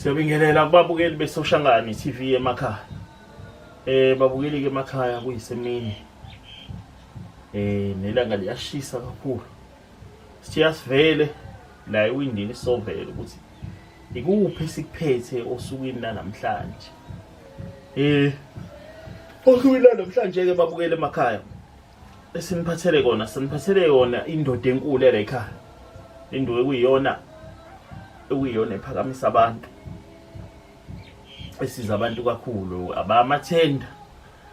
Siyabingelela kubabukeli beSoshangane TV emakhaya. Babukeli ke emakhaya kuyisemini. Nelanga liyashisa kakhulu. Sithiya sivele la ewindini sovela ukuthi ikuphi esikuphethe osukwini lanamhlanje. Osukwini lanamhlanje ke babukeli emakhaya esiniphathele kona siniphathele yona indoda enkulu la ekhaya. Induku ekuyiyona ekuyiyona ephakamisa abantu esiza abantu kakhulu abamathenda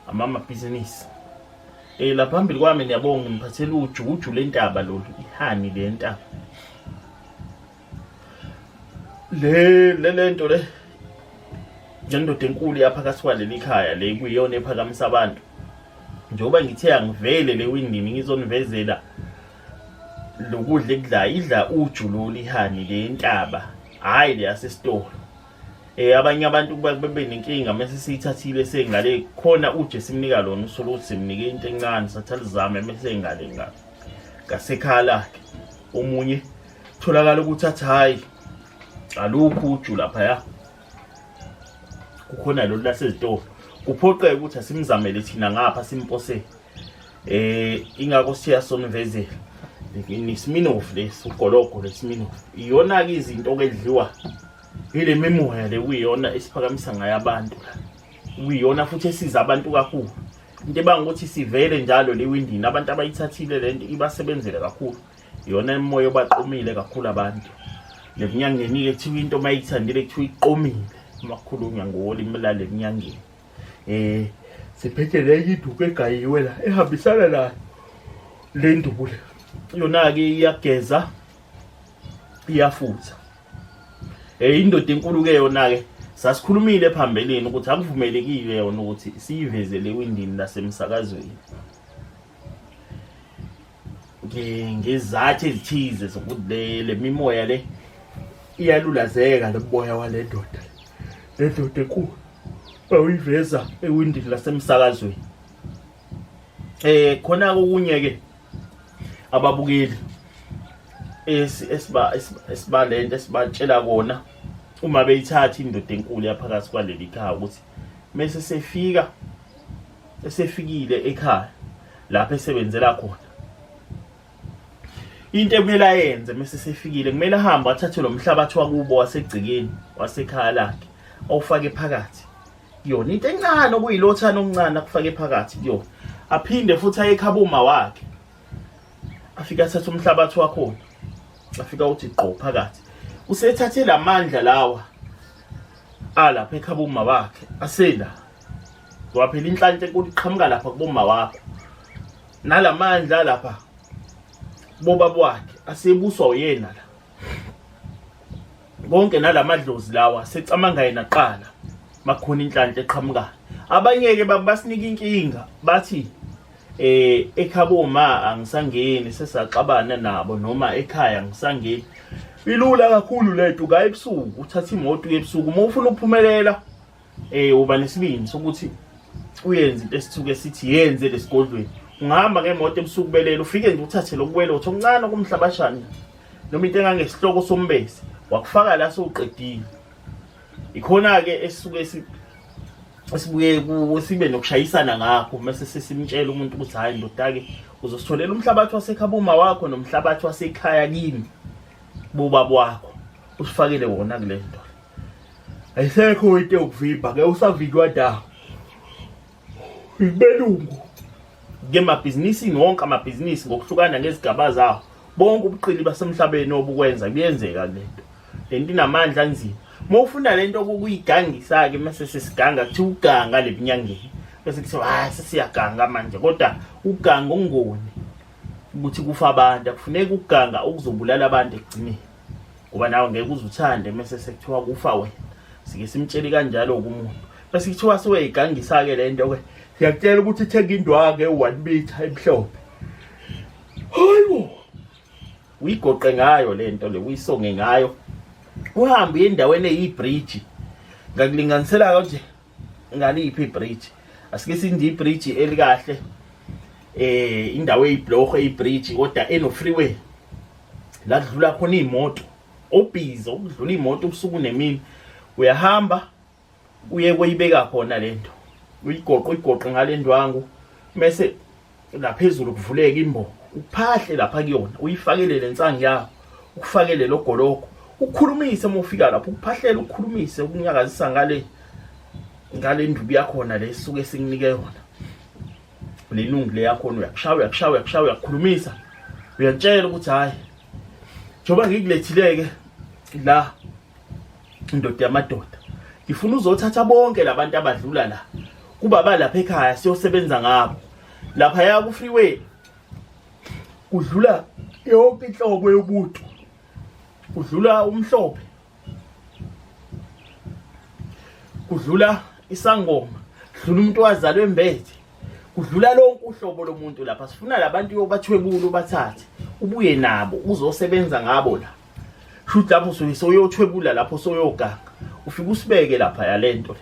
amamabhizinisi. La phambili kwami niyabonga ngiphathele uju uju lentaba lolu ihani lentaba le le lento le ngendoda enkulu yaphakathi kwaleli khaya le kuyiyona ephakamisa abantu njengoba ngithe angivele le windini ngizonivezela lokudla ekudlayo idla uju lolu ihani le ntaba hhayi le yasesitolo. Abanye abantu kuba bebe nenkinga mase siyithathile sengale khona uju esimnika lona usola ukuthi simnike into encane sathi alizame mase ngale ngasekhaya lakhe. Omunye tholakala ukuthi athi hhayi alukho uju laphaya kukhona lolu lasezitolo kuphoqeke ukuthi asimzamele thina ngapha simposele. Ingakho siyasonivezela nesiminofu lesi ugologo lesiminofu iyona-ke izinto okedliwa ile mimoya le kuyiyona esiphakamisa ngayo abantu la kuyiyona futhi esiza abantu kakhulu. Into ebanga ukuthi sivele njalo le windini abantu abayithathile le nto ibasebenzele kakhulu iyona imoya obaqomile kakhulu abantu. Nekunyangeni-ke kuthiwa into uma iyithandile kuthiwa iqomile uma kukhulunywa ngolimi lale kunyangeni. Siphethe le iduku egayiwe la ehambisana nayo le nduku le yona-ke iyageza iyafutha. Indoda enkulu-ke yona-ke sasikhulumile phambilini ukuthi akuvumelekile yona ukuthi siyiveze le windini lasemsakazweni ngezathu ezithize zokuthi le mimoya le iyalulazeka lo moya wale ndoda le ndoda enkulu awuyiveza ewindini lasemsakazweni. Khona okunye ke ababukeli esibalento esibatshela kona uma beyithatha indoda enkulu yaphakathi kwaleli khaya ukuthi mase sefika esefikile ekhaya lapho esebenzela khona into ekumele ayenze mase sefikile kumele ahambe athathe lo mhlabathi wakubo wasegcekeni wasekhaya lakhe awufake phakathi kuyona into encane okuyilothana okuncane akufake phakathi kuyona aphinde futhi aye ekhaba uma wakhe afike athathe umhlabathi wakhona afika uthi gqo phakathi usethathe lamandla lawa alapha ekhaba uma wakhe asela ngoba phela inhlanhla enkulu iqhamuka lapha kuboma wakho nalamandla lapha bobaba wakhe asebuswa uyena la konke nalamadlozi lawa secamanga yena qala makhona inhlanhla eqhamukayo. Abanye ke basinika inkinga bathi ekhabo ma angisangeni sesaxabana nabo noma ekhaya angisangeni. Ilula kakhulu lento ugaye ebusuku uthatha imoto uye ebusuku uma ufuna ukuphumelela uba nesibindi sokuthi uyenze into esithuke sithi yenze lesigodlweni. Ungahamba ngemoto ebusuku belele ufike nje uthathe lokuwela uthi okuncane kumhlabashana noma into engangesihloko sombese wakufaka la sowuqedile. Ikhona ke esisuke esibuye sibe nokushayisana ngakho mase sesimtshela umuntu ukuthi hayi ndoda ke uzositholela umhlabathi wasekhabuma wakho nomhlabathi wasekhaya kini bobaba wakho usifakele wona kule nto. Ayisekho into yokuvimba ke usavinywa ndawo ibelungu ke mabhizinisini wonke amabhizinisi ngokuhlukana ngezigaba zawo bonke ubuqili basemhlabeni obukwenza kuyenzeka lento lento inamandla anzima. Uma ufuna lento okuyigangisa ke mase sesiganga kuthiwa uganga lebunyangeni bese kuthiwa hayi sesiyaganga manje kodwa uganga ungoni ukuthi kufa abantu akufuneki ukuganga okuzobulala abantu ekugcineni ngoba nawe ngeke uze uthande mase sekuthiwa kufa wena. Sike simtshele kanjalo kumuntu bese kuthiwa seweyigangisa ke lento ke siyakutshela ukuthi thenga indwangu e-1 meter emhlophe hayibo uyigoqe ngayo lento le uyisonge ngayo uhambe uye endaweni eyibridge. Ngakulinganisela nje ngaliphi ibridge asike sinde ibridge elikahle indawo eyibloho eyibridge kodwa eno freeway la kudlula khona imoto obhizi okudlula imoto ubusuku nemini. Uyahamba uye koyibeka khona lento, uyigoqe uyigoqe ngale ndwangu, mese laphezulu kuvuleka imbobo, uphahle lapha kuyona, uyifakele lensangu yakho, ukufakele lo gologo, ukhulumise uma ufika lapho, ukuphahlele ukhulumise, ukunyakazisa ngale ngale nduku yakhona le suke sikunike yona, le nungu le yakhona, uyakushaya uyakushaya uyakushaya, uyakukhulumisa, uyatshela ukuthi hhayi, njengoba ngikulethile-ke la indoda yamadoda, ngifuna uzothatha bonke labantu abadlula la kubaba lapha ekhaya, siyosebenza ngabo laphaya ku-freeway. Kudlula yonke inhlobo yobuntu, kudlula umhlophe, kudlula isangoma, kudlula umuntu owazalwa embethe, kudlula lonke uhlobo lomuntu lapha. Sifuna labantu yobathwebula, ubathathe ubuye nabo uzosebenza ngabo la. Shuthi lapho usuke soyothwebula, lapho soyoganga, ufike usibeke lapha yalento,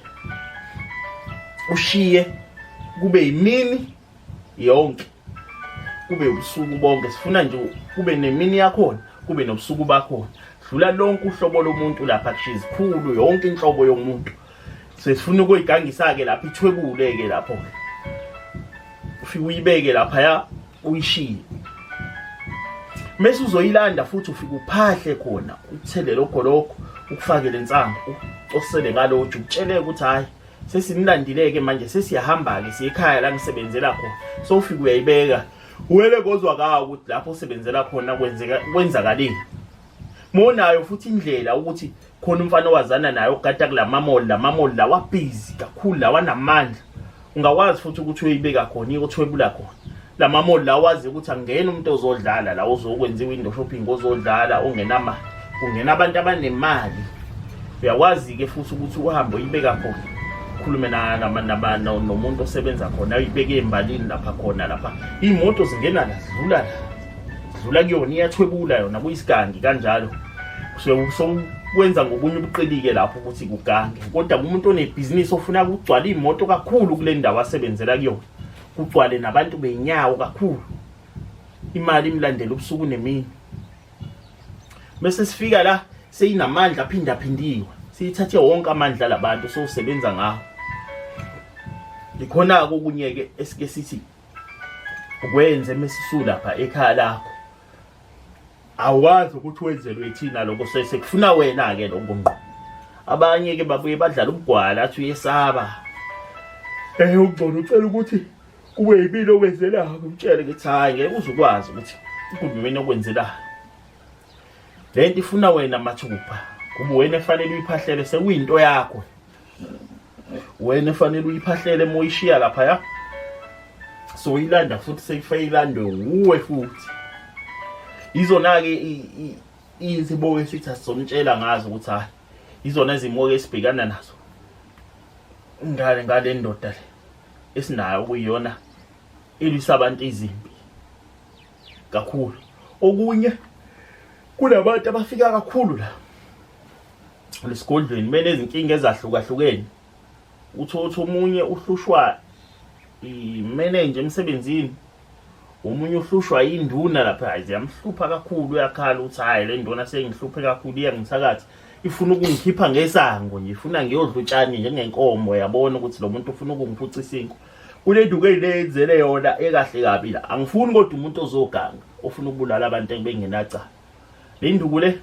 ushiye kube yimini yonke, kube ubusuku bonke. Sifuna nje kube nemini yakhona, kube nobusuku bakhona. Dlula lonke uhlobo lomuntu lapha, kusho izikhulu, yonke inhlobo yomuntu. Sesifuna ukuyigangisa-ke lapha, ithwebule-ke lapho-ke, ufike uyibeke laphaya, uyishiye, mese uzoyilanda futhi, ufike uphahle khona, uthele lokho lokho, ukufake lensangu, ucosele ngaloju, ukutshele ukuthi hhayi, sesinilandile-ke manje, sesiyahamba-ke, siye ekhaya la ngisebenzela khona. So ufike uyayibeka, wele kozwa kawo ukuthi lapho osebenzela khona kwenzeka kwenzakaleni. Monayo futhi indlela ukuthi khona umfana owazana naye ogada kula mamall, la mamall lawa busy kakhulu, lawa namandla, ungakwazi futhi ukuthi uyoyibeka khona, iyothwebula khona la mamall lawa, wazi ukuthi angena umuntu ozodlala la, ozokwenza i-window shopping, ozodlala, ongenamali, kungena abantu abanemali. Uyakwazi-ke futhi ukuthi uhambe uyibeka khona, ukhulume nomuntu osebenza khona, uyibeke embalini lapha khona, lapha iy'moto zingena la, zidlula la, dlula kuyona, iyathwebula yona, kuyisigangi kanjalo. Sokwenza ngobunye ubuqili-ke lapho ukuthi kugange, kodwa kumuntu onebhizinisi ofuna kugcwala iy'moto kakhulu kule ndawo asebenzela kuyona, kugcwale nabantu benyawo kakhulu, imali imlandela ubusuku nemini. Bese sifika la seyinamandla aphindaphindiwe, siyithathe wonke amandla labantu, sowusebenza ngawo. Ikhona-ke okunye-ke esike sithi ukwenze mesisu lapha ekhaya lakho, awazi ukuthi wenzelwe thina lokho, sekufuna wena-ke lokho ngqo. Abanye-ke babuye badlala ubugwala, athi uyesaba, ungcono ucela ukuthi kube yimina okwenzelayo. Ngimtshele ngithi hhayi, ngeke uze ukwazi ukuthi kube yimina okwenzelayo, le nto ifuna wena mathupha, kuba wena efanele uyiphahlele, sekuyinto yakho, wena efanele uyiphahlele. Uma uyishiya laphaya, soyilanda futhi, seyifake ilandwe wuwe futhi. Izona-ke izimo esithi asizomtshela ngazo ukuthi hhayi, izona izimo-ke esibhekana nazo ngale ndoda le esinayo, okuyiyona ilwisa abantu izimpi kakhulu. Okunye, kunabantu abafika kakhulu la lesigodlweni benezinkinga ezahlukahlukene. Uthotha omunye uhlushwa imenenja emsebenzini, omunye uhlushwa induna lapha, hayi, ziyamhlupha kakhulu, uyakhala ukuthi hhayi, le nduna sengihluphe kakhulu, iyangithakathi, ifuna ukungikhipha ngesango nje, ifuna ngiyodla utshani njengenkomo. Yabona ukuthi lo muntu ufuna ukungiphuca isinkwa kule nduku eyilenzele yona ekahle kabi la. Angifuni kodwa umuntu ozoganga, ofuna ukubulala abantu bengenacala. Le nduku le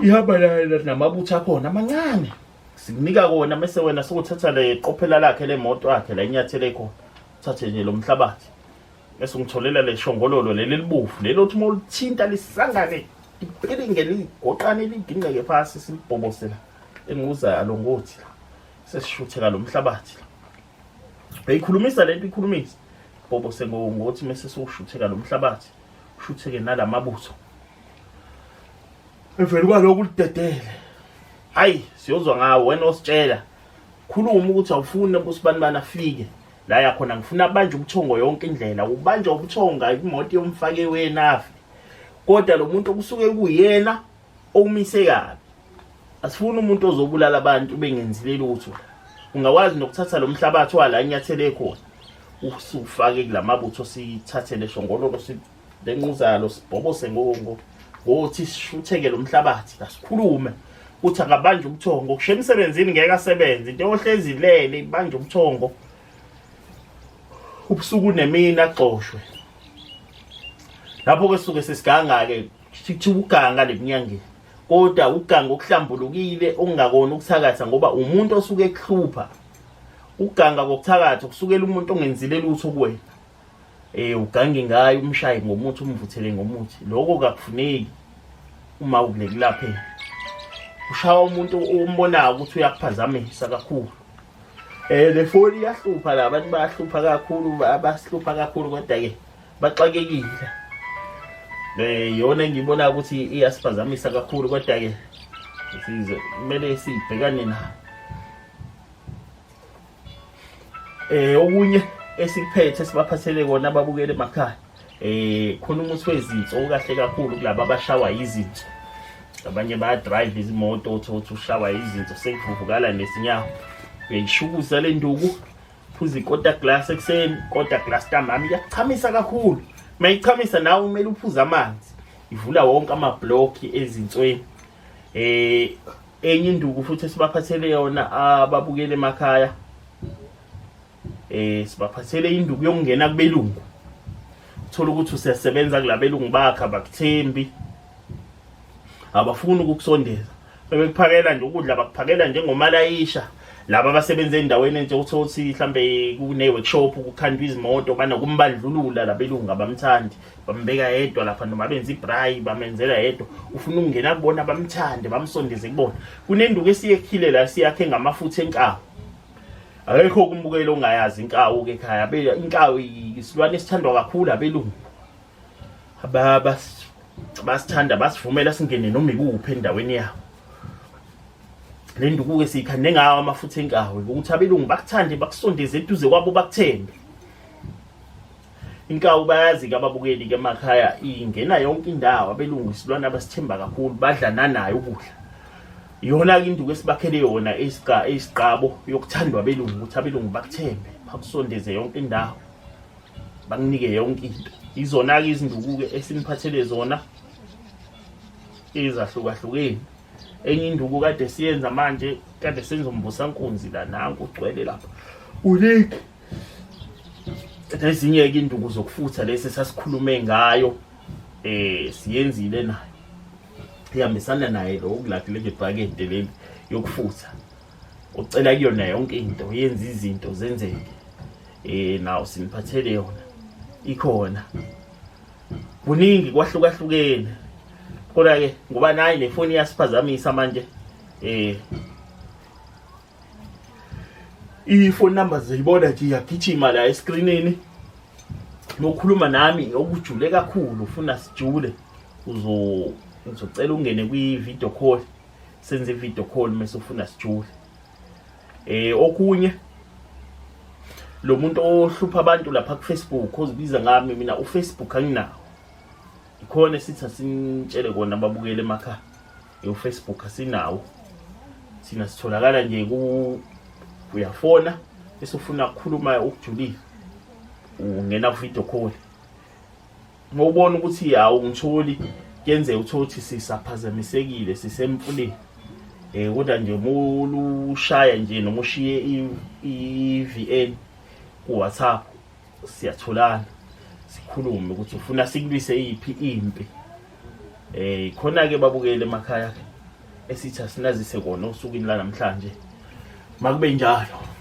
ihamba namabutho akhona amancane, sikunika kona, mese wena sokuthatha le qophela lakhe lemoto yakhe la inyathele khona, uthathe nje lo mhlabathi, bese ungitholela le shongololo leli libovu lelo, uthi uma ulithinta lisangane, lipilinge, ligoqane, ligingqeke phasi, silibhobose la enguza ngothi la, sesishutheka lo mhlabathi la. Uyayikhulumisa lento, ikhulumisa bhobose ngothi, mese siwushutheka lo mhlabathi, ushutheke nalamabutho. Eveli kwalokhu ulidedele, hayi, siyozwa ngawo. Wena ositshela, khuluma ukuthi awufuni usibani afike la yakhona, ngifuna abanje ubuthongo yonke indlela, ubanjwa ubuthongo, imoto yomfake wena afe, kodwa lo muntu okusuke kuyena okumise kabi. Asifuni umuntu ozobulala abantu bengenzile lutho. Ungakwazi nokuthatha lo mhlabathi wala inyathele khona, usufake kulamabutho, sithathe leshongololo, lenquzalo, sibhobose ngothi, sishutheke lo mhlabathi. Asikhulume. Uthi akabanje ubuthongo kusho emsebenzini ngeke asebenze into ohlezi ilele ibanje ubuthongo ubusuku nemini axoshwe lapho ke suke sesiganga ke sithi uganga lebunyangeni kodwa uganga okuhlambulukile okungakona ukuthakatha ngoba umuntu osuke ekuhlupha uganga kokuthakatha kusukela umuntu ongenzile lutho kuwena eh ugange ngayo umshaye ngomuthi umvuthele ngomuthi lokho kakufuneki uma ukulekulapheni ushaya umuntu ombonayo ukuthi uyakuphazamisa kakhulu eh le foni iyahlupha la abantu bayahlupha kakhulu basihlupha kakhulu kodwa ke baxakekile eh yona engibona ukuthi iyasiphazamisa kakhulu kodwa ke size kumele sibhekane nayo eh okunye esikuphethe sibaphathele kona ababukele emakhaya eh khona umuthi wezinso okahle kakhulu kulaba abashawa izinso abanye baya drive izimoto uthi uthi ushawa izinso sekuvuvukala nesinyawo uyayishukuza le nduku phuza ikota glass ekuseni kota glass ntambama iyachamisa kakhulu mayichamisa nawe kumele uphuze amanzi ivula wonke amabhlokhi ezinsweni eh enye induku futhi esibaphathele yona ababukele emakhaya eh sibaphathele induku yokungena kubelungu uthola ukuthi usesebenza kulabelungu bakhe abakuthembi abafuni ukukusondeza bebekuphakela nje ukudla bakuphakela njengomalayisha laba abasebenza endaweni nje uthola ukuthi mhlambe kune-workshop kukhandwa izimoto banokumbandlulula labelungu abamthandi bambeka yedwa lapha noma benza ibrayi bamenzela yedwa ufuna ukungena kubona bamthande bamsondeze kubona kunenduku esiyekhile la siyakhe ngamafutha enkawu akekho kumbukeli ongayazi inkawu ke ekhaya inkawu isilwane esithandwa kakhulu abelungu basithanda basivumela singene noma ikuphi endaweni yabo le nduku-ke siyikhande ngawo amafutha enkawu ukuthi abelungu bakuthande bakusondeze eduze kwabo bakuthembe Inkawu bayazi-ke ababukeli-ke emakhaya ingena yonke indawo abelungu isilwane abasithemba kakhulu badla nanayo ukudla iyona-ke induku esibakhele yona eyisiqabo yokuthandwa abelungu ukuthi abelungu bakuthembe bakusondeze yonke indawo bakunike yonke into izona-ke izinduku-ke esiniphathele zona ezahlukahlukene enye induku kade siyenza manje kade senza umbusankunzi la nanku ugcwele lapha uningi Ezinye-ke induku zokufutha lesi sasikhulume ngayo eh siyenzile nayo ihambisana naye lo kulakhe leli bhakede leli yokufutha ucela kuyona yonke into yenza izinto zenzeke eh nawo siniphathele yona ikhona kuningi kwahlukahlukene kodwa ke ngoba nayi nefoni iyasiphazamisa manje eh i-phone number ziyibona nje iyagijima la eskrinini nokukhuluma nami okujule kakhulu ufuna sijule uzo ngizocela ungene kwi-video call senze i-video call mase ufuna sijule eh okunye lo muntu ohlupha abantu lapha ku-Facebook ozibiza ngami mina uFacebook anginawo ikhona esithi asinitshele kona ababukele emakhaya uFacebook asinawo thina sitholakala nje ku uyafona bese ufuna ukukhuluma okujulile ungena ku video call uma ubona ukuthi awungitholi kuyenzeka uthole ukuthi sisaphazamisekile sisemfuleni eh kodwa nje uma ulushaya nje noma ushiye i-VN ku WhatsApp siyatholana sikhulume ukuthi ufuna sikulwise iphi impi eh khona ke babukele emakhaya ke esithi asinazise kona osukwini la namhlanje makube njalo.